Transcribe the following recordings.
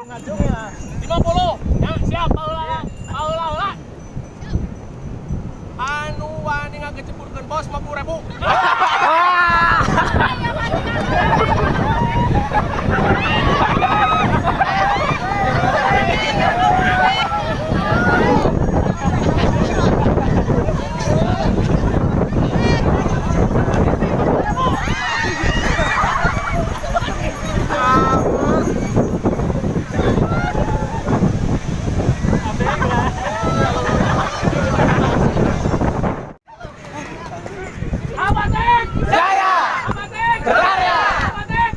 Ngajung ya. 50. Ya, siap, paula. Paula heula. Anu wani ngageceburkeun bos 50.000. Abatek! Jaya! Abatek! Berkarya! Abatek!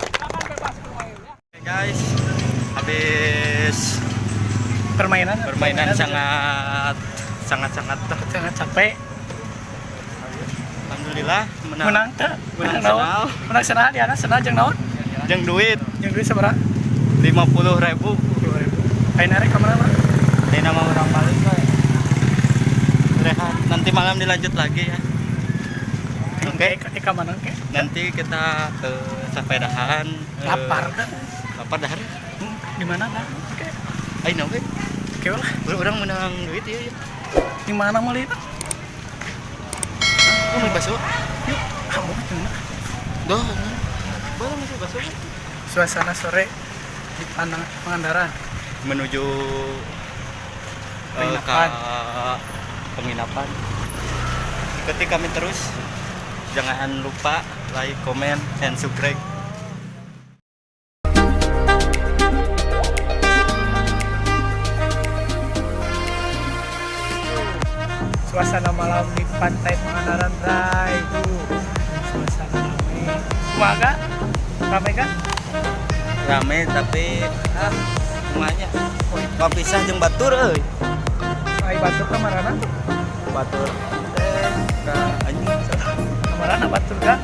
Silakan bebas bermain ya. Oke, guys, habis Permainan permainan sangat sangat sangat sangat capek. Alhamdulillah menang. Menang teh. Menang Menang naon? senal. Menang senal di anak senal jeung naon? Jeung duit Jeung duit sabaraha? 50.000. 20.000. Ayeuna rek ka mana, Bro? Ini nama orang balik we. Rehat. Nanti malam dilanjut lagi ya. Oke. Oke, ka mana ke? Nanti kita ke sepedahan. Lapar kan? Lapar dahar. Di mana dah? Oke. Ayo we. Oke lah. Orang menang duit ya. Ya. Di mana meuli itu? Hah? Oh, mau bakso? Yuk, kamu gimana? Doh. Boleh masuk bakso. Suasana sore di Pangandaran. Menuju Penginapan. ke penginapan. Ikuti kami terus. Jangan lupa like, comment, and subscribe. Suasana malam di Pantai Pangandaran, Bray. Tuh, suasana rame. Kumaha? Rame kan? Rame tapi kumanya. Papisah jeung batur euy. Ai batur ka marana? Batur teh ka anjing. Ka marana batur ka?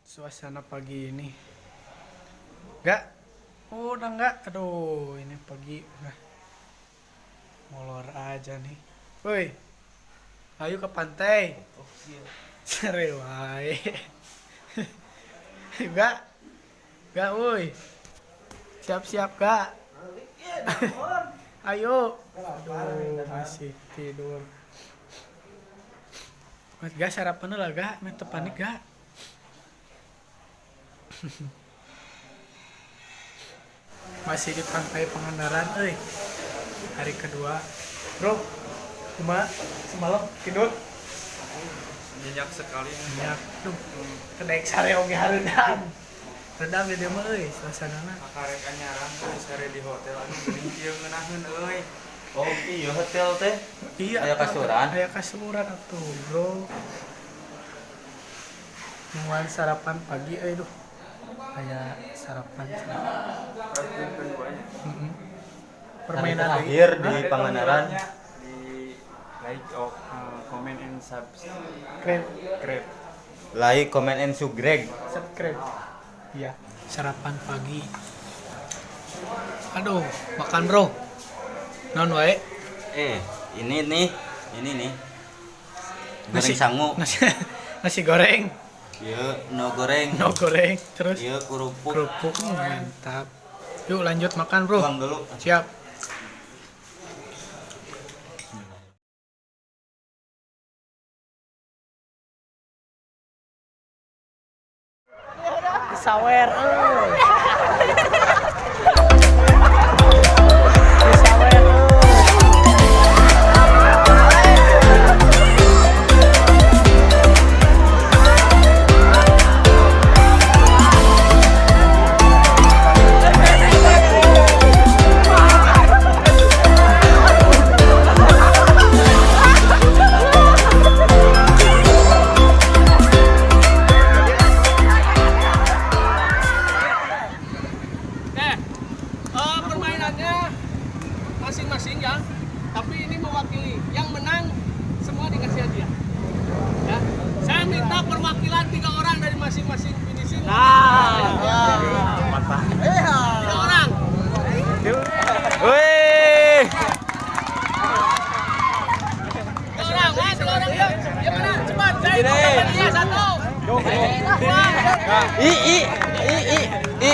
Suasana pagi ini. Enggak? Udah enggak? Aduh, ini pagi udah molor aja nih. Woi. Ayo ke pantai. Sere wae. Enggak? Enggak, woi. Siap-siap, Kak. Ayo. Aduh, masih tidur. Gak sarapan lah, gak. Meh panik, gak. Masih di Pantai Pangandaran, euy. Hari kedua. Bro, kumaha semalam tidur? Nyenyak sekali. Nyenyak. Duh, kedaek sare oge hareudang. Redam di dieu mah euy suasanana. Karek anyaran tuh sare di hotel anu geuning kieu ngeunaheun euy. Oh iya hotel teh. Iya. Aya kasuran. Aya kasuran atuh, Bro. Nungguan sarapan pagi euy duh. Aya sarapan. Permainan terakhir deui. di Pangandaran. Di like, comment and subscribe. Subscribe. Like, comment, and subscribe. Subscribe. Iya. Sarapan pagi. Aduh, makan bro. Non wae. Ini nih, ini nih. Goreng sangu. Nasi, nasi goreng. Iya, no goreng. No goreng. Terus Iya, kerupuk. kerupuk. Mantap. Yuk lanjut makan bro. Tuang dulu. Siap. Sawer. Sawer.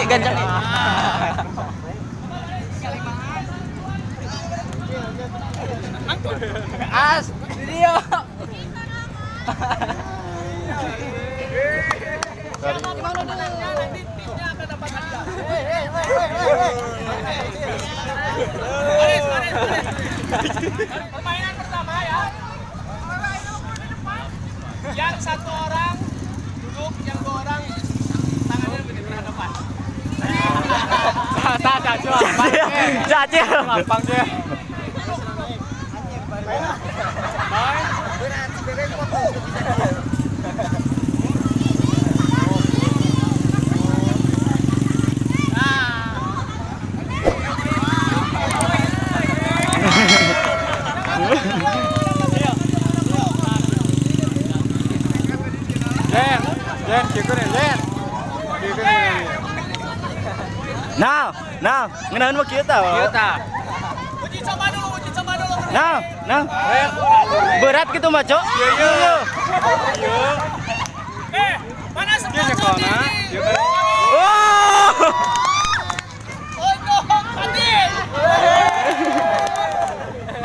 gancang. As, video. Nanti timnya akan dapat hadiah. Baris, baris, baris. Permainan pertama ya. Yang satu orang duduk, yang dua orang tangannya berhadapan. Cacil. Lapang deh. Jen, Jen, kieu Jen. Kieu Nah, nah, ngenahan mah kieu tah. Kieu tah. Uji coba dulu, uji coba dulu. Nah, nah. Berat gitu mah, Cok. Iya. Eh, mana Kieu semua nyekolna. Kieu Wow. Untuk Fatin.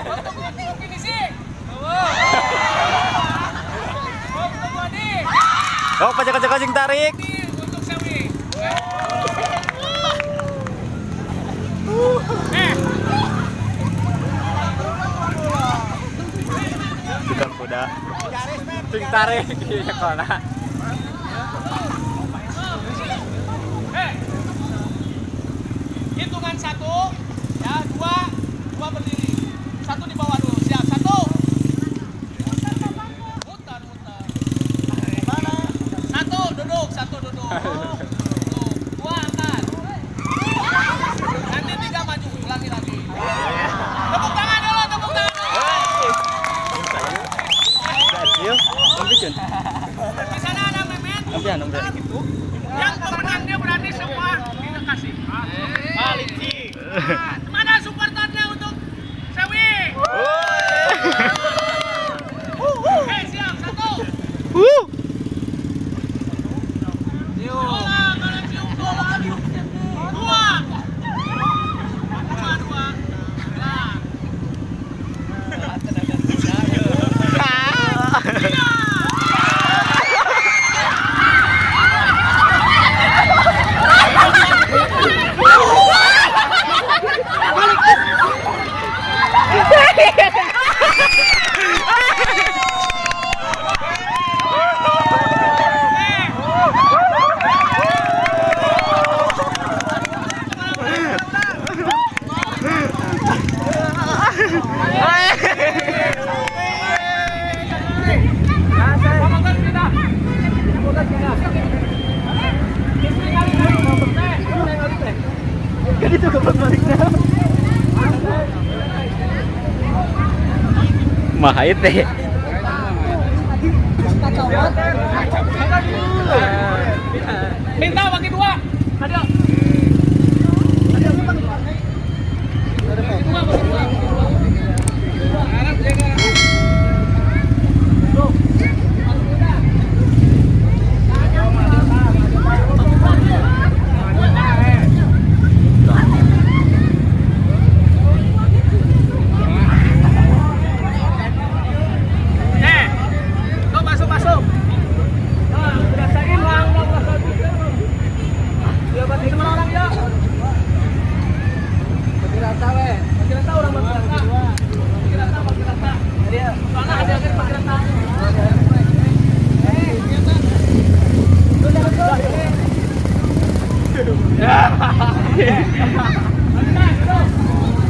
Untuk finishing. Untuk Wadi. Oh, pajak-pajak sing tarik. Untuk Sewi. Eh, Tukang kuda. Sing tarik kieu nyekolna. eh. Hitungan satu, ya dua, dua berdiri. Satu di bawah dulu. Siap, satu. Mutar, mutar. Satu duduk, satu duduk. Duduk. Dua angkat. Nanti tiga maju, ulangi lagi. Tepuk tangan dulu, tepuk tangan dulu. Cacil. Ambilkeun. Di sana ada Memet. Ambian, ambian. Yang pemenangnya berarti semua kita kasih. Mana supporternya untuk Sewi? Oke, siap. Satu. Dua, kalau cium dua. Dua. Dua, dua. Nah. Tiga. Mahait teh. Minta bagi dua. Ada. Bagi dua, bagi dua, bagi dua. Eh, kau masuk masuk. Nah, rasain lang, lang, lang. Ya, berarti semua orang ya. Bagi rata we. Bagi rata orang bagi rata. Bagi rata, bagi rata. Soalnya ada yang bagi rata.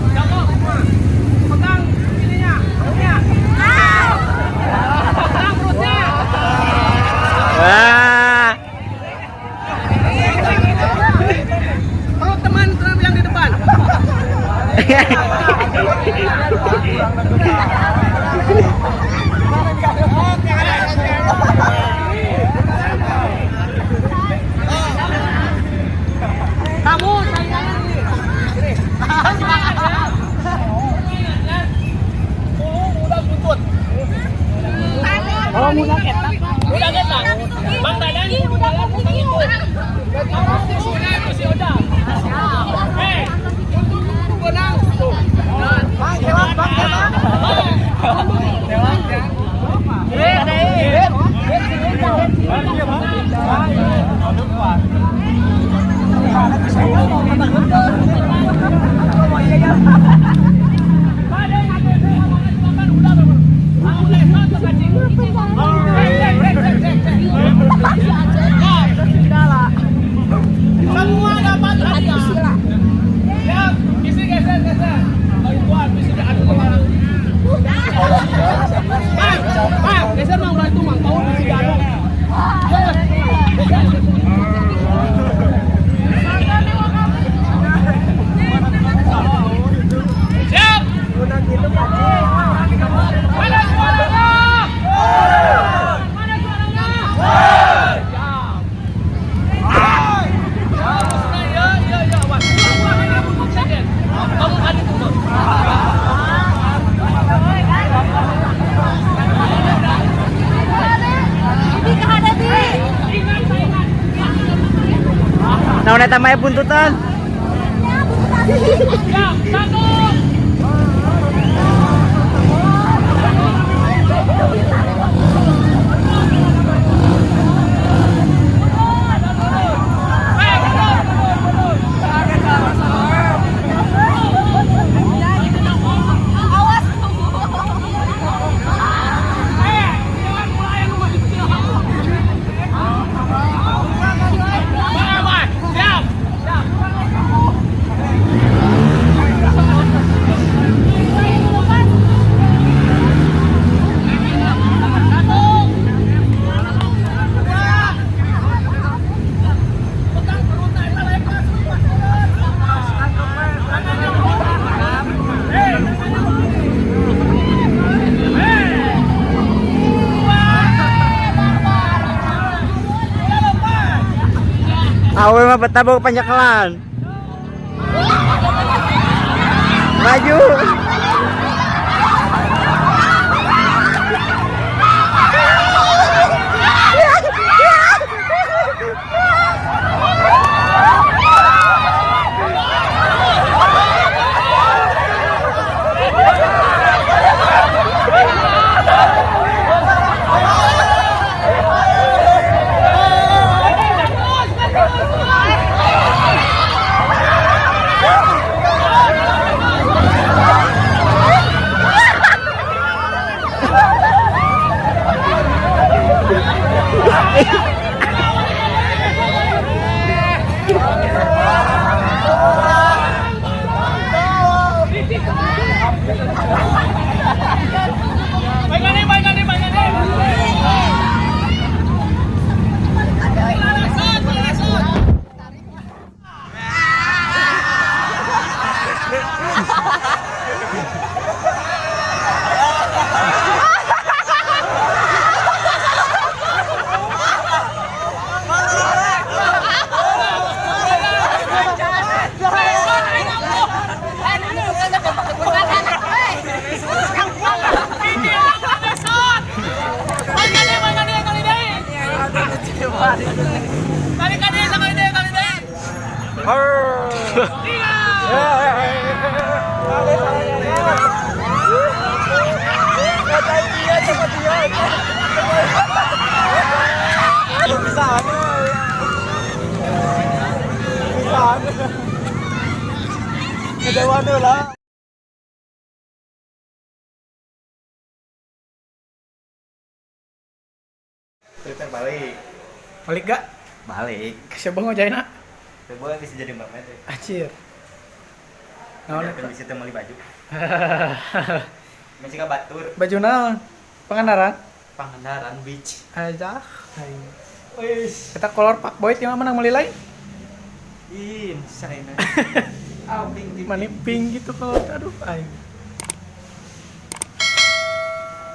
Joko, pegang ininya, perutnya. Pegang perutnya. Wah. Perut teman yang di depan. Kamu saingannya ini. Permainannya pulung udah buntut. Oh, mudah ketak. Udah ketak. Bang Dadan, udah itu. Musuhnya itu si Oda. Semua dapat hadiah. Siap, isi geser geser. Bantuan bisa diadu kemana? Bang, bang, geser mang itu mang, mau bisa diadu. Siap. Mana suaranya? Mana suaranya? Siap. Iya, iya, iya, awas. Kamu ada tuh. Naon eta mah buntutan? Siap, satu. Siap. Siap. Awe mah betabok panjakalan. Maju. Baik nih, baik nih, baik nih. Lalasan, lalasan. Balik. Balik gak? Balik. Siapa ngojain ah? Coba bisa jadi mermaid. Anjir. Naon eta? Bisa teu meuli baju. Masih ka batur. Baju naon? Pangandaran? Pangandaran beach. Aja. Aing. Kita kolor Pak Boy tiba menang meuli lain. In, saina. Ah, ping ping. Mani pink gitu kalau aduh aing.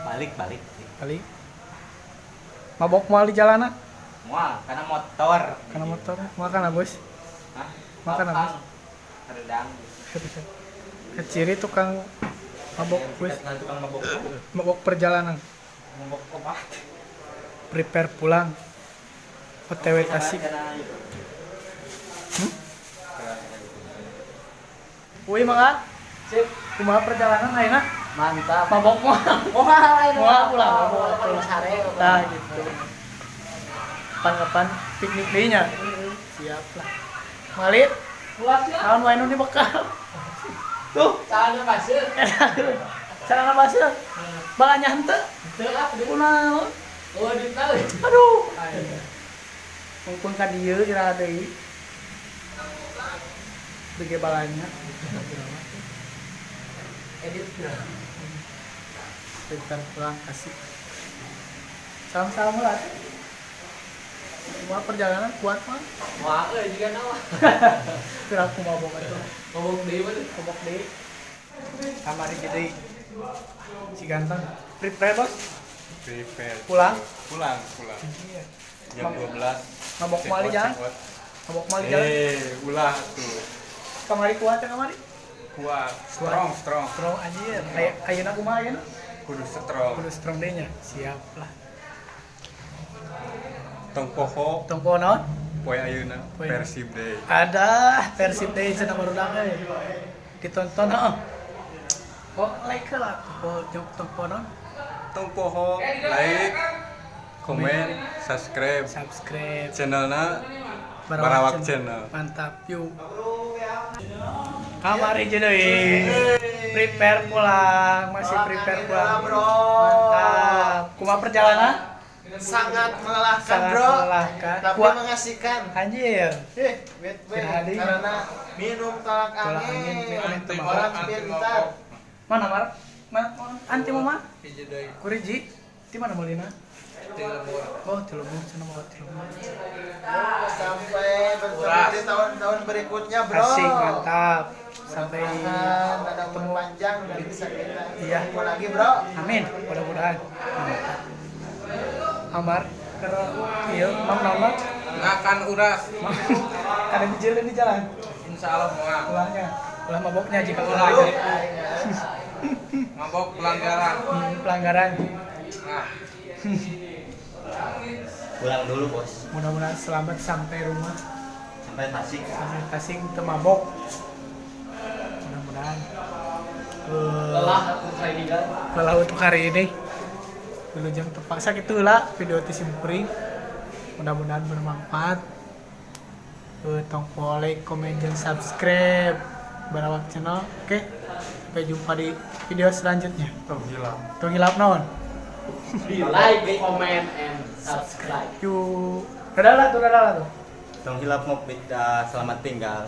Balik, balik. Balik. Mabok moal di jalanan. Moal, karena motor. Karena motor. Makan lah, Bos. Hah? Makan apa? Rendang. Keciri tukang mabok, Bos. Tukang mabok. Mabok perjalanan. Mabok obat. Prepare pulang. OTW Tasik. Wih, mangga. Sip. Kumaha perjalanan ayeuna? Mantap. Mabok moal. Moal Moal pulang. Pulang sare. Nah, gitu. Kapan-kapan piknik deui nya. Siap lah. Malit. Puas ya. Naon wae nu dibekal. Tuh, Celana baseuh. Celana baseuh. Balanya henteu. Teu ah, Kunaon? Oh, duitna euy. Aduh. Mumpung ka dieu iraha deui. Bege balanya. Edit. Bentar pulang kasih. Salam-salam lah. Semua perjalanan kuat mah. Wah, euy jiga naon. Kira aku mabok atuh. Mabok deui mah. Mabok deui. Kamari jadi si ganteng. Prepare bos. Prepare. Pulang. Pulang, pulang. Iya. Jam 12. Mabok Check mali out, jalan. check out. Mabok mali jalan. Eh, ulah tuh. Kamari kuat ya kamari. Kuat. Strong, strong. Strong anjir. Kayak ayeuna kumaha ayeuna? Kudu strong. Kudu strong deui nya. Siap lah. Tong poho Tong poho naon? Poe ayeuna Poe. Persib Day. Ada Persib deui cenah barudak euy. Ditonton heeh. Oh, like lah. Oh, tong poho naon? Tong poho like, komen, subscribe Subscribe. Channelna Barawak Channel. Mantap, yuk. Kamari deui. Prepare pulang, masih prepare pulang. Bro. Mantap. Kumaha perjalanan? Sangat melelahkan, Sangat bro. melelahkan. Tapi Kuat. mengasihkan. Anjir. Eh, wait, wait. Kira Karena minum tolak Tolak angin. angin, minum Orang anti pintar. Mana Mar? Mana anti mama? Kuriji. Di mana Molina? Oh, di lembur, sana mau di lembur. Sampai bertemu di tahun-tahun berikutnya, bro. Asik, mantap. Sampai Mudah-mudahan ada umur ketemu. panjang dan bisa kita Iya. ketemu lagi, bro. Amin, mudah-mudahan. Mantap. Amar, ke iya, mam nama. Ngakan uras. Ada di jalan di jalan. Insya Allah moal. Ulahnya, ulah maboknya jika ulah. Ulah. Mabok pelanggaran. Pelanggaran. Nah. Pulang dulu, Bos. Mudah-mudahan selamat sampai rumah, Sampai Tasik. Sampai Tasik teu mabok. Mudah-mudahan. Lelah aku saya di jalan. Lelah untuk hari ini. Wilujeng terpaksa gitulah video ti simkuring. Mudah-mudahan bermanfaat. Tong poho like, komen, dan subscribe Barawak Channel. Oke. Sampai jumpa di video selanjutnya. Tong hilap. Tong hilap naon? Di like, comment, and subscribe. Yuk. Dadah lah tuh, dadah lah tuh. Tong hilap ngopi, selamat tinggal.